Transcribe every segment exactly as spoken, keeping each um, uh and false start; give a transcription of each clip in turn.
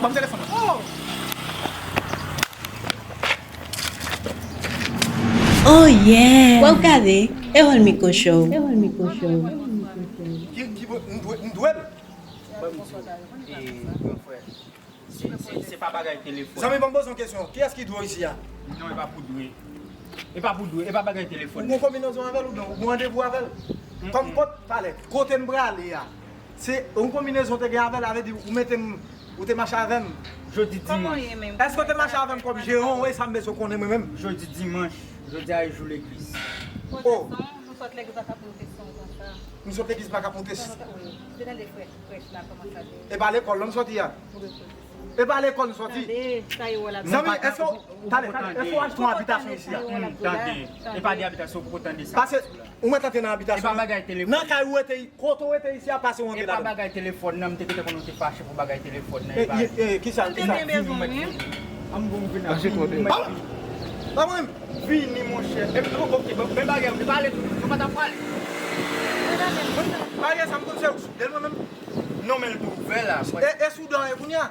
Ban m telefòn nan. Oh! Oh yeah! W ap gade Erol Miko Show. Erol Miko Show. Ki, ki, m dwe, m dwe l. Ban m di w, e, gran frè, se, se, se pa bagay telefòn. Zanmi, ban m poze yon kesyon. Kiyès ki dwe w isi a? Non, e pa pou dwe. E pa pou dwe, e pa bagay telefòn. Ou gon konbinezon avè l oubyen ou gon randevou avè l? Kòm kot, talè, kote m prale a, se yon konbinezon te gen avè l, sa vle di ou mete m, ou te mache avè m. Jodi dimanch. Èske w te mache avè m kòm jeran w, e sa m bezwen konnen mwen menm? Jodi dimanch. Jodi a e jou legliz. Oh. Nou sot legliz la k ap moute son konsa. Nou sot legliz la k ap moute son. Te tande frè prèch la kòman sa te. E pa lekòl la m soti a. E pa lekòl m soti. Tande sa yo wè la. Zanmi, èske w, talè, talè, èske w achte yon abitasyon isi a? Hmm, tande. E pa de abitasyon pou tande sa. Pase, ou mèt antre nan abitasyon. E pa bagay telefòn. Nan kay ou rete, kote w rete isi a, pase w antre E pa ladan. Bagay telefòn nan, m te gentan konnen w te fache pou bagay telefòn nan. E, E pa e, e, kisa, kisa? Vini, mwen vini. An bon vini. Achte twa de. Ba mwen, Vini, monchè. E, ok, bon, men bagay, m te pale tou, nou pa ta pale. Bagay sa m konn se ou sou dèl mwen menm. Non, men l tou ouvè la. E, e sou dan e kounye a.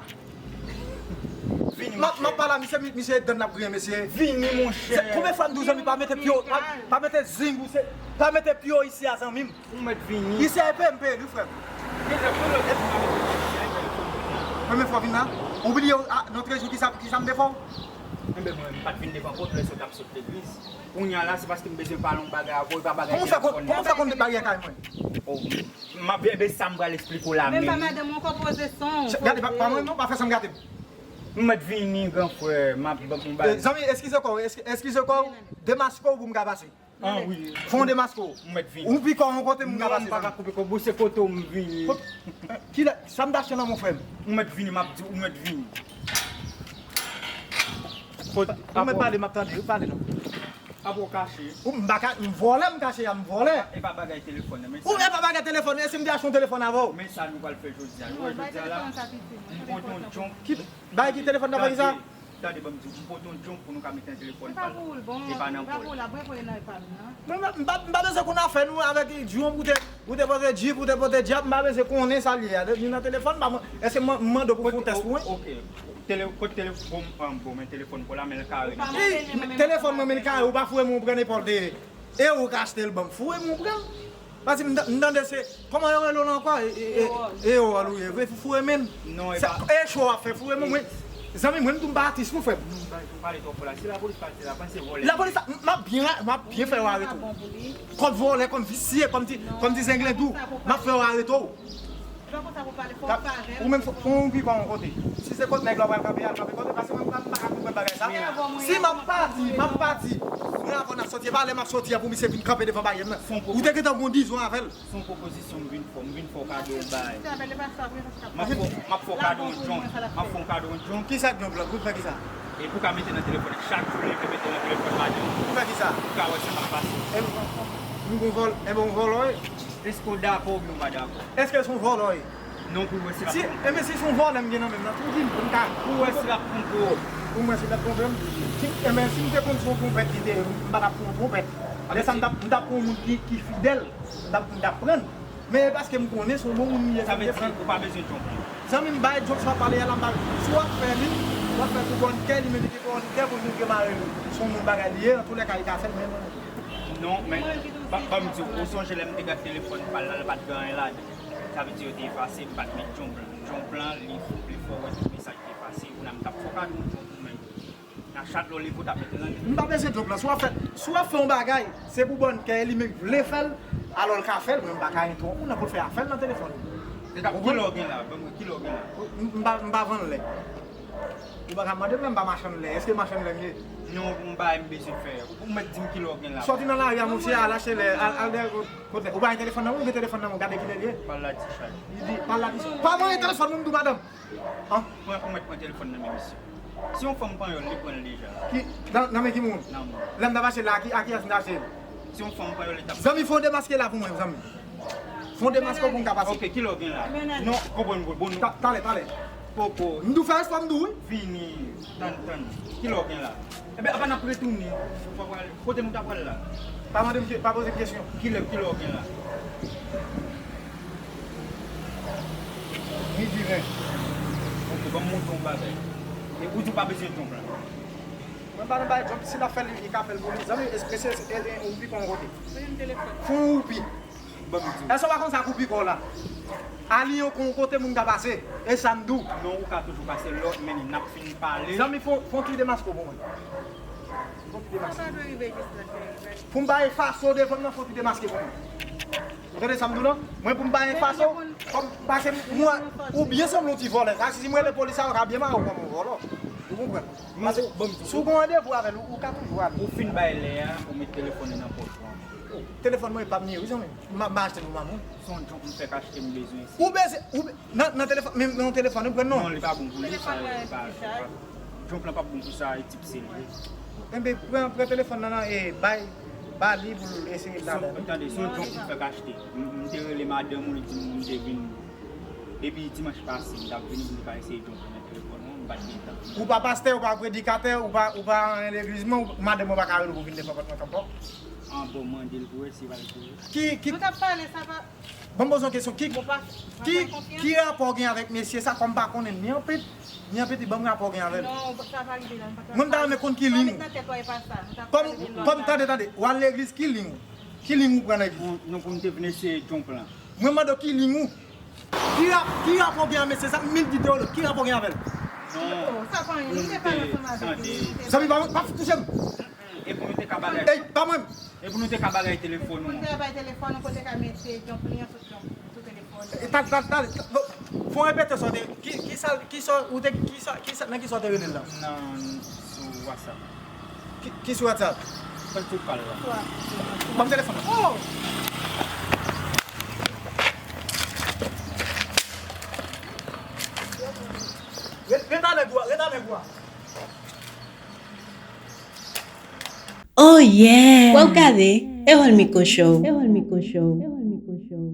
Vini, M ap, m ap monchè. Pale a misye, misye dan l ap griyen mesye. Vini, monchè. Konbyen fwa m di w zanmi pa mete pye w, pa, pa mete zing ou se, pa mete pye w isi a zanmi m. Ou mèt vini. Isi a e peye m peye li frè m. Deja, polo, depi m ap vini, Premye fwa w vin la, ou bliye w, a, lòt jou kisa, kisa m te fè w? Enben, mwen, m pa t vin devan kont lè sot ap sot legliz. Kounye a la, se paske m bezwen pale yon bagay avè w, e pa bagay Kòman w fè konn, telefòn kòman w fè konn nan. Debake kay mwen? Oh, m ap, enben, sa m pral eksplike w la Men pa menm. Madanm ou konpoze son. Gade, pa, pa mwen non, pa fè sa m gate m. M mèt vini, gran frè, m ap ban m Eh, bagay. Zanmi, eskize kò w, eski- eskize kò w, demaske w pou m ka pase. Ah, wi. Fè yon demaske w. M mèt vini. Ou pi kò yon kote m ka Non, m pase. pa ka Zanmi. Koupe kò, bou, se kote w m vini. Ki lè, sa m t achte nan men frè m. M mèt vini, m ap di, ou mèt vini. Ou mèt pale, m ap tande, ou pale non. Apre w kache. Ou m pa ka, m vòlè, m kache a, m vòlè. E pa bagay telefòn nan, men Ou e pa bagay telefòn, e si m te achte yon telefòn avè w? Men sa nou pral fè jodi a. Nou wè jodi a la, m pote yon djonk. Ki bagay ki telefòn nan fè ki sa? Tande, tande, ban m di w, m pote yon djonk pou nou ka mete nan telefòn E pa pou l bon, e pa e nan pa pòl. Pou l, apre pou l nan e pa l nan. Mwen, mwen, m pa, m pa bezwen konn afè nou avèk djwonm ou te, ou te pote djip, ou te pote djab, m pa bezwen konnen sa l ye a. Li nan telefòn, m pa, èske m mande w pou fè yon tès pou mwen? Ok. Tele, kote tele, bon, ah, bon, men telefòn pou la, men l kare. Pa mande l, men Telefòn mwen, men l kare, ou pa foure mwen, ou pran nenpòt de. E ou ka achte l ban m, foure mwen, ou pran. Paske m ta- m tande se, kòman yo rele w la ankò? E, e, e, e, ou ye, vre, foure men. Non, e Sa- pa- E cho w ap fè, foure men, mwen. Zanmi, mwen, m tou m pa atis, non, frè m. M pale twòp fò la. Si lapolis pase la, panse vòlè. Lapolis, m ap byen, m ap byen fè w arete w. Kòm vòlè, kòm visye, kòm ti, kòm ti zenglendou, m ap fè w arete w. Ou pa konn sa pou pale, fò w pale. Ou menm fò, fò w pi pa yon kote. Si se kot nèg la w pral kanpe, al kanpe kote, paske mwen m pa m pa ka konprann bagay sa. Si m ap pati, m ap pati. Mwen avè w n ap soti, e pa lè m ap soti a pou misye vin kanpe devan bagay nan. Ou te gentan gon dizon avè l. Se yon pwopozisyon m vin fè w, m vin fè w kado yon bagay. M ap fè w, m ap fè w kado yon djonk, m ap fè w kado yon djonk. Kisa djonk la? Pou fè kisa? E pou ka mete nan telefòn, chak jou leve mete nan telefòn maten. Pou fè kisa? Pou ka wè sa k ap pase. M gon vòl, e bon vòlò ye. Èske w dakò oubyen w pa dakò? Èske se yon vòlò ye? Non, pou wè si l ap Si, enben si se yon vòlè m gen nan men m nan, tou di m pou m ka. Pou wè si l ap twonpe w. Pou m wè si l ap twonpe m. Si, enben si m te konn se yon twonpèt li te ye, m pa t ap pran yon twonpèt. Lè sa m t ap, m t ap pran yon moun ki, ki fidèl, m t ap, m t ap pran l. Men e paske m konnen se yon bon moun li ye. Sa vle di ou pa bezwen djonk li. Zanmi m bay djonk sa w ap pale a la m pa. Si w ap fè li, w ap fè pou bòn kè li, men li gen bòn kè pou l gen mari li. Se yon moun bagay li ye, antoulèka li ka fè l, men mwen. Non, men, ba- ban m di w, ou sonje lè m te gade telefòn pa l la, l pa t gen anyen ladan. Sa vle di yo te efase, m pa t met djonk lan. Djonk lan, li, li fè w wè tout mesaj ki efase. Ou la m t ap fè w kado yon djonk ou menm. Nan chak lè w leve w t ap met l nan. M pa bezwen djonk lan. Si w ap fè, si w ap fè yon bagay, se pou bòn kè li menm vle fè l, alò l ka fè l, men m pa ka entwonp ou nan pou l fè afè l nan telefòn. Ki lè w gen la? Ban m wè, ki lè w gen la? M, m pa, m pa vann lè. Ou pa ka mande m lè, m pa machann lè. Èske machann lè m ye? Non, yon bagay m bezwen fè. Ou mèt di m ki lè w gen la. Sòti nan lari a, monchè, al achte lè, al, al dèyè kot, kot lè. Ou pa gen telefòn nan men w, ou gen telefòn nan men w, gade ki lè l ye. Pale la ti chay. Li di, pale la ti chay. Pa manyen telefòn mwen, m di w madanm. An? Pran, ou mèt pran telefòn nan men misye. Si yon fanm panyòl, li pran l deja. Ki, nan, nan men ki moun? Nan men. Lè m t ap achte l la, a ki, a kiyès m t achte l? Si yon fanm panyòl, li t ap. Zanmi, fè w demaske la pou mwen, zanmi. Fè w demaske pou m ka pase. Ok, ki lè w gen la? Non, konprann, bon, bon, nou. Ta- Talè, talè. Poko. M di w fè espò, m di w wi. Vini, tann, tann. Ki lè w gen la? Enben, apa n ap retounen? Ou pa pral. Kote nou ta pral la? Pa mande m ke- pa poze m kesyon. Ki lè, ki lè w gen la? Midi ven. Ok, Ban m montre w yon bagay. E ou di w pa bezwen John Plan. Mwen pa nan bay John, si l ap fè l, li ka fè l pou li. Zanmi, mesye, ou pi kon kote. Fon ou pi. Èske w pa konn sa k ou pi kò la? Ali yon kon kote moun ka pase. E sa m di w. Non, ou ka toujou pase lòt, men n ap fin pale. Zanmi, fon, fon ti demaske w pou mwen. Fon ti demaske. Pou m bay faso devan m nan, fon ti demaske pou mwen. Ou tande sa m di w lan? Mwen pou m bay faso, kòm, paske mwen, ou byen sanble yon ti vòlè. Sa, si mwen rele polis la, yo ka byen mare w kòm yon vòlò. Ou konprann? Paske si w gen randevou avè l, ou, ou ka toujou ale. Ou fin bay lè a, ou met telefòn nan nan pòch ou ankò. Telefòn mwen pa m ye, wi, zanmi. M a, m a achte l pou manman. Se yon John Plan m fèk achte m bezwen. Ou bezwen, ou be-, nan, nan telefòn, men, men yon telefòn, ou pran non. Non, li pa bon pou li, sa, li pa, li pa. John Plan p ap bon pou sa, e tip serye. Enben, pran, pran telefòn nan, nan, e bay, ba li pou l eseye ladan. Tande, se yon John Plan m fèk achte. M, m te rele madanm ou, li di m, m te vin. Depi dimanch pase, m t ap vini pou m te ka eseye John Plan nan telefòn mwen, m pa t gen tan. Ou pa pastè, ou pa predikatè, ou pa, ou pa anyen legliz mwen, ou, madanm mwen pa ka rele w pou vin devan pòt mwen tanpò. An bon, mande l pou wè si l va l pou wè. Ki, ki, nou t ap pale, sa pa, ban m poze yon kesyon. Ki, ki, ki rapò gen avèk mesye sa, kòm m pa konnen ni anpil, ni anpil, ban m rapò gen avè l. Non, sa pa rive la, nou pa t ap pale. Mwen, m ta renmen konn ki liy ou. Sa met nan tèt ou, e pa sa. Nou t ap pale de lòt bagay. Kòm, kòm, tande, tande, w al legliz, ki liy ou? Ki liy ou pran nan legliz? Non, non, pou m te vin eseye John Plan. Mwen mande w ki liy ou. Ki rap-, ki rapò gen ak mesye sa? Mil di deyo, ki rapò gen avè l? Non. Oh, sa pa anyen. Nou te pale ansanm avèk li. Zanmi, pa, pa touche m. E pou nou te ka bagay. Ey, pa mwen. E pou nou te ka bagay telefòn ou. Pou nou te ka bay telefòn ou, pou te ka mete John Plan sou, sou telefòn. E, tal, tal, tal, tal, fò repete sa w te, ki, ki sa, ki sa, ou te, ki sa, ki sa, nan ki sa w te rele l la? Nan, sou WhatsApp. Ki, ki sou WhatsApp? Fè tout pal la. Ban m telefòn nan. Oh! Ret, ret anlè gwa, ret anlè gwa. Oh yeah! W ap gade Erol Miko Show. Erol Miko Show. Erol Miko Show.